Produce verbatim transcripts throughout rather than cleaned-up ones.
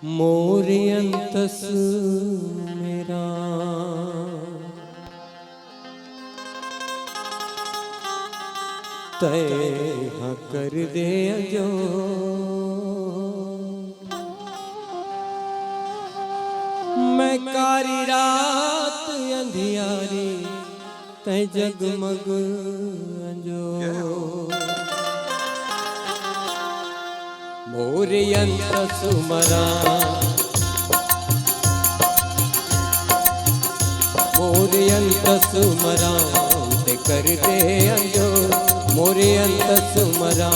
मोर अंतस मेरा तैं ह कर दे अंजोर। मैं कारी रात अंधियारी तैं जगमग अंजोर। मोर अंतस मरा, मोर अंतस मरा तैं कर दे अंजोर। मोर अंतस मरा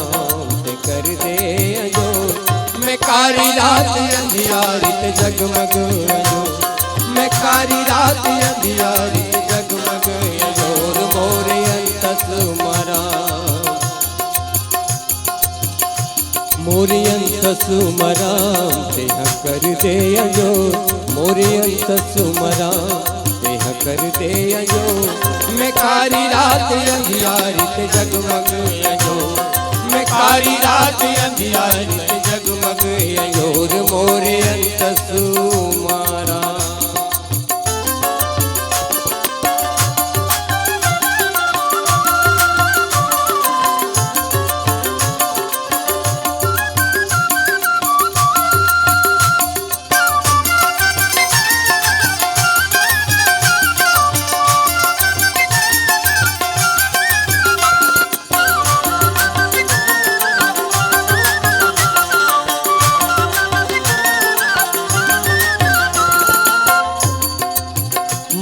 तैं कर दे अंजोर। मैं कारी रात अंधियारी तैं जगमग अंजोर। मैं कारी रात अंधियारी तैं जगमग अंजोर। मोर अंतस मरा, मोर अंतस मरा तैं ह कर दे अंजोर। मोर अंतस मरा तैं ह कर दे अंजोर। मैं कारी रात अंधियारी तैं जगमग अंजोर। मैं कारी रात अंधियारी तैं जगमग अंजोर। मोर अंतस मरा।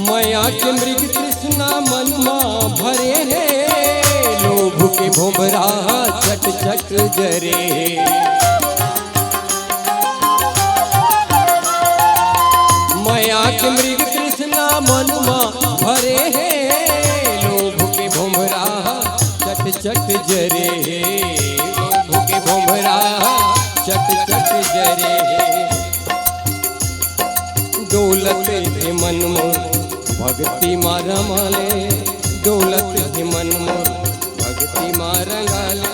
मया के मृग तृष्णा मन मा भरे हे, लोभ के भोंभरा चट चट जरे हे। मया के मृग तृष्णा मन मा भरे हे, लोभ के भोंभरा चट चट जरे हे, लोभ के भोंभरा चट चट जरे हे। डोलत हे मन मोर भगती मा रमाले, डोलत हे मन मोर भगती मा रंगाले।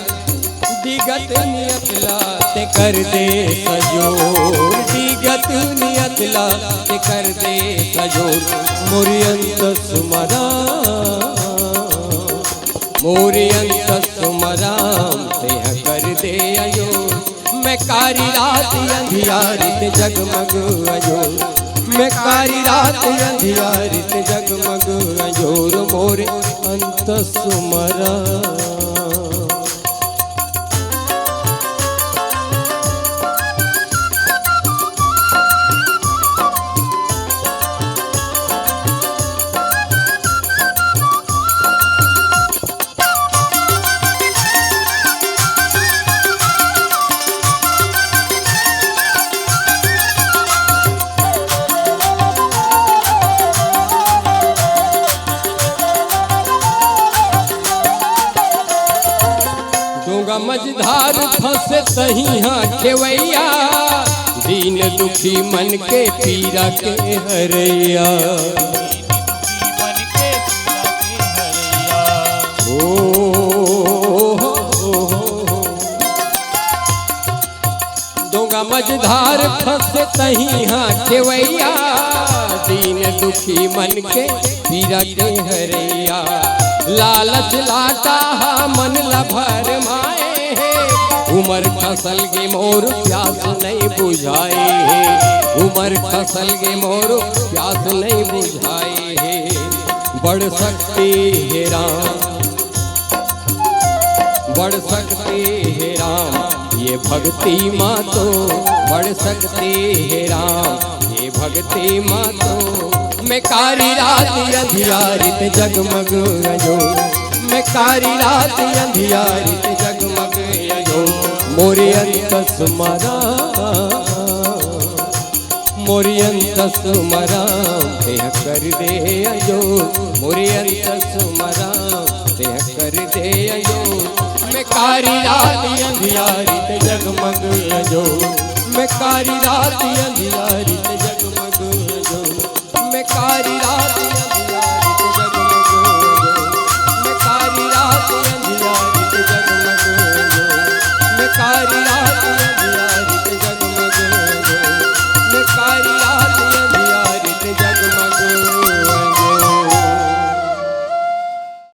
बिगत नियत ला तैं कर दे सजोर, बिगत नियत ला तैं कर दे सजोर। मोर अंतस मरा, मोर अंतस मरा तैं ह कर दे अंजोर। मैं कारी रात अंधियारी तैं जगमग अंजोर। मैं कारी रात अंधियारी तैं जगमग अंजोर। मोर अंतस मरा। डोंगा मझधार फंसे तहीं हा खेवैया, दीन दुखी मन के पीरा के हरैया। ओ, हो, हो, हो। डोंगा मझधार फंसे तहीं हा खेवैया, दीन दुखी मन के पीरा के हरैया। लालच लाटा हा मन ला भरमाए हे, उमर खसल गे मोर प्यास नइ बुझाए हे, उमर खसल गे मोर प्यास नइ बुझाए हे। बड़ शक्ति हे राम, बड़ शक्ति हे राम, ये भक्ति मा तो, बड़ शक्ति हे राम, ये भक्ति मा तो। मैं कारी रात अंधियारी तैं जगमग अंजोर, मैं कारी रात अंधियारी तैं जगमग अंजोर। मोर अंतस मरा, मोर अंतस मरा तैं ह कर दे अंजोर, मोर अंतस मरा तैं ह कर दे अंजोर। मैं कारी रात अंधियारी तैं जगमग अंजोर, मैं कारी रात अंधियारी तैं जगमग अंजोर, मैं कारी रात